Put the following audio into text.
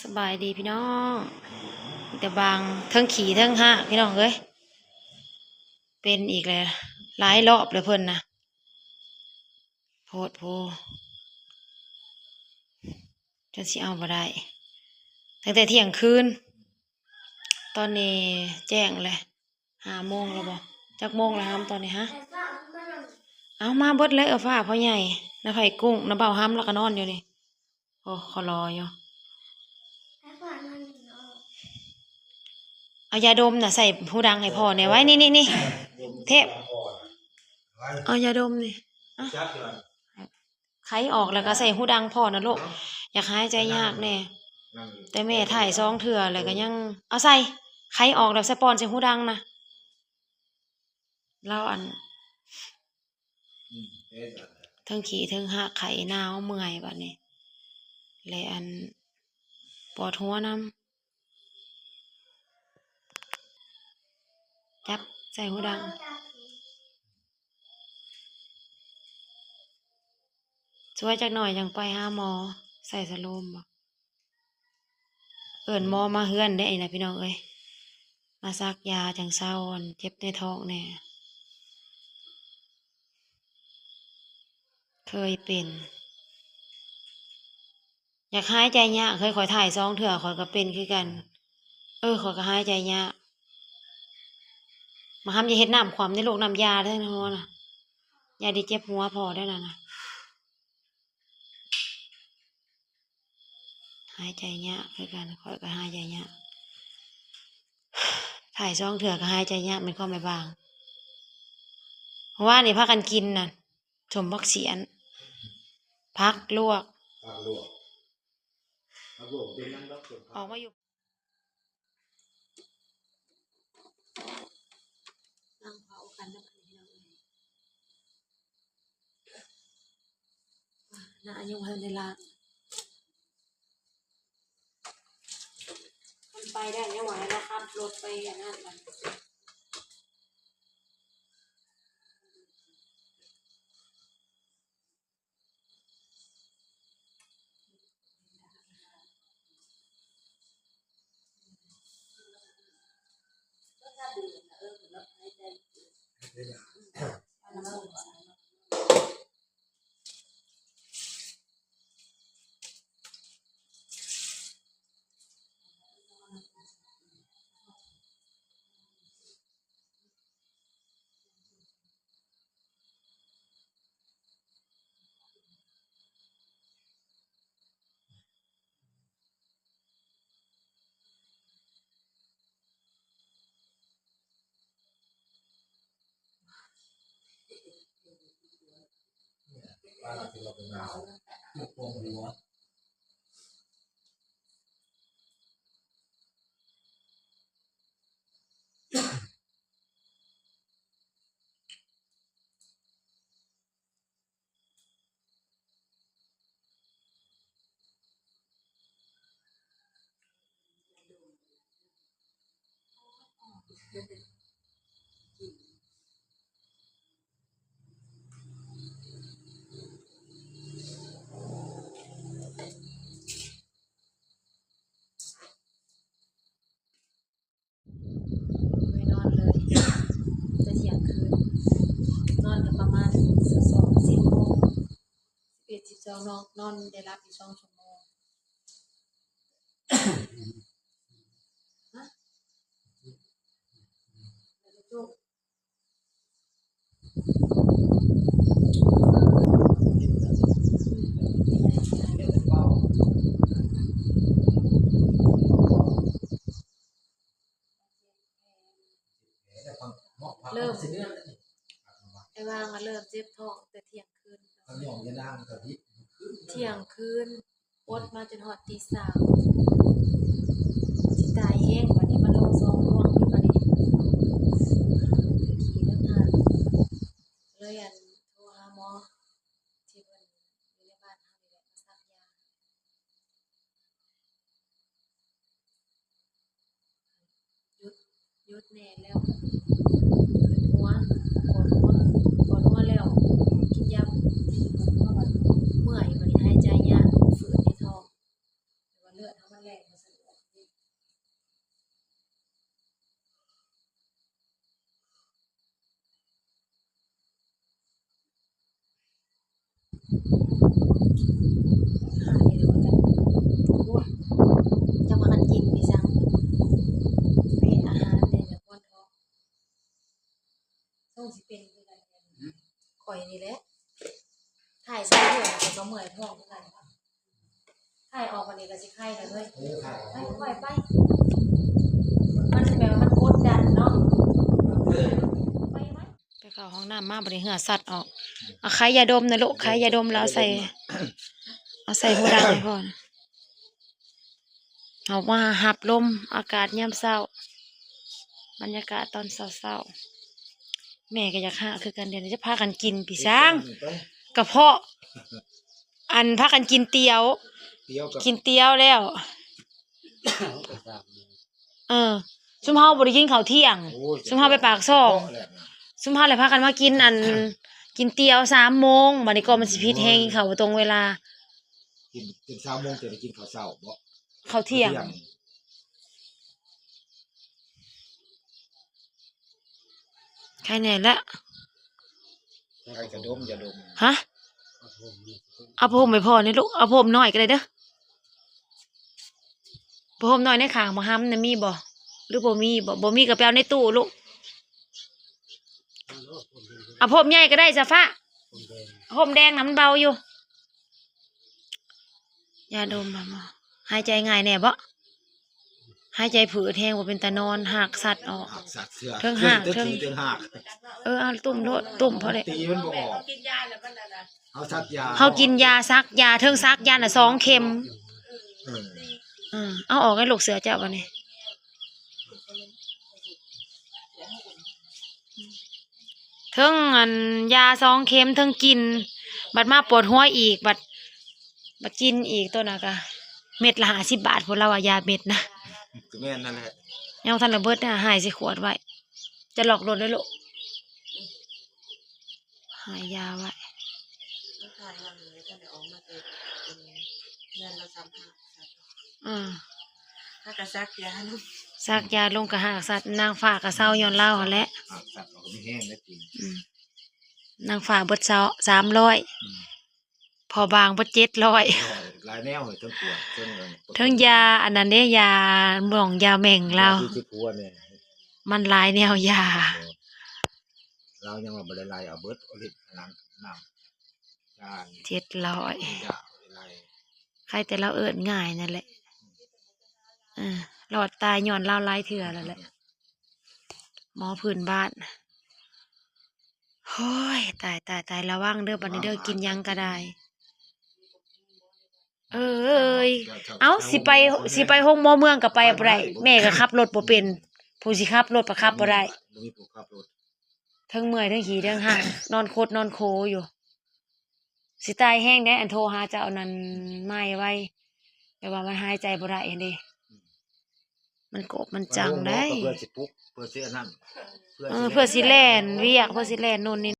ສະບາຍດີພີ່ນ້ອງ ມີແຕ່ບາງ ເທິງຂີ້ເທິງຮາກພີ່ນ້ອງເອີຍ ເປັນອີກແລ້ວ ຫຼາຍລອບແລ້ວເພິ່ນນະ ໂພດໂພ ຈົນຊິເອົາບໍ່ໄດ້ ຕັ້ງແຕ່ທ່ຽງຄືນ ຕອນນີ້ແຈ້ງແລ້ວ ຫ້າໂມງແລ້ວບໍ່? ຈັກໂມງແລ້ວຫຳຕອນນີ້ຫະ? ເອົາມາເບິດເລີຍ ເອື້ອຟ້າພໍ່ໃຫຍ່ ນ້າໄຜກຸ້ງ ນ້າເບົາຫຳ ລາວກໍນອນຢູ່ນີ້. ໂອ້ ຂໍລໍຢູ່ ເອົາຢາດົມນະໃສ່ຫູດັງໃຫ້ພໍ່ແດ່ ໄວ້ນີ້ໆ ເທບ ເອົາຢາດົມນີ້ ໄຄອອກແລ້ວກໍໃສ່ຫູດັງພໍ່ນະລູກ ຢາກຫາຍໃຈຍາກແດ່ ແຕ່ແມ່ຖ່າຍສອງເທື່ອແລ້ວກໍຍັງ ເອົາໃສ່ ໄຄອອກແລ້ວໃສ່ ປ້ອນໃສ່ຫູດັງນະ ລາວອັນ ອືມ ເທິງຂີ້ເທິງຮາກ ໄຂ້ໜາວ ເມື່ອຍບາດນີ້ ແລະ ອັນ ປວດຫົວນຳ ຈັບໃສ່ຫູດັງ ຊ່ວຍຈັກໜ່ອຍຈັ່ງໄປຫາໝໍ ໃສ່ສະໂລມບໍ? ເອີ້ນໝໍມາເຮືອນເດ້ນະພີ່ນ້ອງເອີຍ ມາສັກຢາຈັ່ງເຊົາ ອັນເຈັບໃນທ້ອງແດ່ ເຄີຍເປັນ ຢາກຫາຍໃຈຍາກ ເຄີຍ ຂ້ອຍຖ່າຍສອງເທື່ອ ຂ້ອຍກໍເປັນຄືກັນ ເອີ ຂ້ອຍກໍຫາຍໃຈຍາກ ມາຫຳ ຢ່າເຮັດນ້ຳຂວ້ຳໃນລູກ ນ້ຳຢາເດີນະ ຫົວນະ ຢ່າໄດ້ເຈັບຫົວພໍ່ເດີນັ້ນນະ. ຫາຍໃຈຍາກຄືກັນ ຂ້ອຍກໍຫາຍໃຈຍາກ ຖ່າຍສອງເທື່ອກໍຫາຍໃຈຍາກ ແມ່ນຄວາມແມ່ບາງ ເມື່ອວານນີ້ພາກັນກິນນັ້ນ ສົ້ມບັກສຽນ ຜັກລວກ ຜັກລວກ ຜັກລວກເປັນຫຍັງດອກ ສົ້ມ ອອກມາຢູ່ ນັ່ງເຝົ້າກັນນະບັດນີ້ພີ່ນ້ອງເອີຍ ໜ້າຍັງບໍ່ທັນໄດ້ລ້າງ ມັນໄປໄດ້ແລ້ວຫວາ ລະຂັບລົດໄປອັນນັ້ນ ໄປນອນເລີຍ ຈະທ່ຽງຄືນ ນອນກໍປະມານສິບສອງ ສິບໂມງ ສິບເອັດ ສິບສອງ ນອນ ນອນໄດ້ຫຼັບຢູ່ສອງຊົ່ວໂມງ ຮະ ເລີ່ມ ໄອ້ວ່າງວ່າເລີ່ມເຈັບທ້ອງແຕ່ທ່ຽງຄືນ ທ່ຽງຄືນ ອົດມາຈົນຮອດຕີສາມ ຊິຕາຍແຮງ ບາດນີ້ມາລົງສອງດວງນີ້ ບາດນີ້ ຂີ້ເລິກຫາ ເລີຍອັນໂທຫາໝໍທີ່ເພິ່ນຢູ່ໃນບ້ານເຮົານີ້ແຫຼະ ມາສັກຢາ ຢຸດ ຢຸດແນ່ແລ້ວ ປວດຫົວ ປວດຫົວ ປວດຫົວແລ້ວ ກິນຢາ ເມື່ອຍ ບາດນີ້ຫາຍໃຈຍາກ ຝືດໃນທ້ອງ ແຕ່ວ່າເລືອດເຮົາມັນແລ່ນບໍ່ ໂອ້ຍ ຈັກພາກັນກິນໄປຊັ້ນ ເປັນອາຫານແຕ່ລະຄົນເນາະ ສົ່ງຊິເປັນຄືກັນ ຂ້ອຍນີ້ແຫຼະ ຖ່າຍໃສ່ເຮືອນ ຂ້ອຍກໍເມື່ອຍທ້ອງຄືກັນ ຖ່າຍອອກບັດນີ້ກໍຊິໄຄແລ້ວເວີຍ ເອີ ຖ່າຍອອກ ໄປ ໄປ ມັນແບບວ່າມັນກົດດັນເນາະ ໄປ ໄປ ໄປເຂົ້າຫ້ອງນ້ຳມາ ບັດນີ້ເຫື່ອຊັດອອກ ເອົາໄຄຢາດົມນະລູກ ໄຄຢາດົມ ແລ້ວເອົາໃສ່ ເອົາໃສ່ຫູດັງໃຫ້ພໍ່ ເຮົາມາຮັບລົມອາກາດຍາມເຊົ້າ ບັນຍາກາດຕອນເຊົ້າໆ ແມ່ກໍຢາກຫາຄືກັນ ດຽວນີ້ຈະພາກັນກິນປີຊ່າງ ກະເພາະ ອັນ ພາກັນກິນຕຽວ ຕຽວກັບ ກິນຕຽວແລ້ວ ເອີ ຊຸມເຮົາບໍ່ໄດ້ກິນເຂົ້າທ່ຽງ ໂອ້ຍ ຊຸມເຮົາໄປປາກຊ່ອງ ເພາະແຫຼະນະ ຊຸມເຮົາແຫຼະພາກັນມາກິນ ອັນ ກິນຕຽວສາມໂມງ ບັດນີ້ກໍມັນຊິຜິດແຮງ ໂອ້ຍ ກິນເຂົ້າບໍ່ຕົງເວລາ ກິນ ກິນສາມໂມງ ຈະໄດ້ກິນເຂົ້າເຊົ້າບໍ່? ເຂົ້າທ່ຽງ ເຂົ້າທ່ຽງ ໄຄແນ່ລະ ໄຄກະດົມ ຢາດົມ ຮະ? ເອົາຜ້າຫົ່ມໃຫ້ພໍ່ແດ່ລູກ ເອົາຜ້າຫົ່ມນ້ອຍກໍໄດ້ເດີ ຜ້າຫົ່ມນ້ອຍໃນຂ້າງໝໍຫຳນະມີບໍ່? ຫຼືບໍ່ມີບໍ່? ບໍ່ມີກໍໄປເອົາໃນຕູ້ລູກ ເອົາຜ້າຫົ່ມໃຫຍ່ກໍໄດ້ຊະຟ້າ ຜ້າຫົ່ມແດງນະມັນເບົາຢູ່ ຢາດົມ ຫາຍໃຈງ່າຍແດ່ບໍ່? ຫາຍໃຈຜືດແຮງ ບໍ່ເປັນຕານອນ ຮາກຊັດອອກ ຮາກຊັດເທື່ອ ເທິງຮາກ ເທິງ ເທິງຮາກ ເອີ ເອົາຕຸ້ມໂລດ ຕຸ້ມພໍແລ້ວ ຕີມັນບໍ່ອອກ ເຮົາສັກຢາ ເຮົາກິນຢາ ສັກຢາ ເທິງສັກຢານະສອງເຂັມ ເອີ ເອີ ເອົາອອກໃຫ້ລູກເສືອເຈົ້າບັດນີ້ ເທິງອັນຢາສອງເຂັມ ເທິງກິນ ບັດມາປວດຫົວອີກ ບັດ ບັດກິນອີກ ໂຕນັ້ນກະເມັດລະຫ້າສິບບາດພຸ້ນ ລາວວ່າຢາເມັດນະ ກໍແມ່ນນັ້ນແຫຼະ ຍັງບໍ່ທັນລະເບິດນະ ຫາຍໃສ່ຂວດໄວ້ ຈະລັອກລົດເດີລູກ ຫາຢາໄວ້ ມັນຂາຍຫຍັງເລີຍ ບໍ່ທັນໄດ້ອອກມາແຕ່ເຮືອນລະ ສາມພັນ ອ່າ ຫາກະສັກຢາລົງ ສັກຢາລົງກະຫາກສັດ ນາງຟ້າກະເຊົາຍ້ອນລາວຫັ້ນແຫຼະ ຫາກສັດເຮົາກໍມີແຮງໄດ້ຕີ ອືມ ນາງຟ້າເບິດເຊົາ ສາມຮ້ອຍ ອືມ ພໍ່ບາງເບິດເຈັດຮ້ອຍ ຫຼາຍແນວ ເທິງປວດ ເທິງອັນນັ້ນ ເທິງຢາອັນນັ້ນເດ້ ຢາໝອງຢາແໝ່ງລາວ ຢາທີ່ເຈັບຫົວແດ່ ມັນຫຼາຍແນວຢາ ລາວຍັງວ່າບໍ່ໄດ້ໄລ່ເອົາເບິດ ເອົາເຮັດອັນນັ້ນນຳ ຈານ ເຈັດຮ້ອຍ ຢາໄລ່ ໃຄແຕ່ລາວເອີ້ນງ່າຍນັ້ນແຫຼະ ເອີ ລອດຕາຍຍ້ອນລາວຫຼາຍເທື່ອແລ້ວແຫຼະ ໝໍພື້ນບ້ານ ໂອ້ຍ ຕາຍ ຕາຍ ຕາຍ ລະວັງເດີ ບັດນີ້ເດີ ກິນຫຍັງກໍໄດ້ ເອີຍ ເອົ້າ ຊິໄປ ຊິໄປໂຮງໝໍເມືອງກໍໄປບໍ່ໄດ້ ແມ່ກໍຂັບລົດບໍ່ເປັນ ຜູ້ຊິຂັບລົດກໍຂັບບໍ່ໄດ້ ບໍ່ມີຜູ້ຂັບລົດ ເທິງເມື່ອຍ ເທິງຂີ້ ເທິງຮ້ານ ນອນຄົດນອນໂຄຢູ່ ຊິຕາຍແຮງໃດ໋ ອັນໂທຫາເຈົ້ານັ້ນ ມາໄວ ແບບວ່າມັນຫາຍໃຈບໍ່ໄດ້ຫັ້ນເດ້ ອືມ ມັນກອບມັນຈັງໄດ໋ ເພື່ອຊິປຸກ ເພື່ອຊິອັນນັ້ນ ເພື່ອ ເອີ ຊິ ເພື່ອຊິແລ່ນວຽກ ເພື່ອຊິແລ່ນໂນ່ນນີ້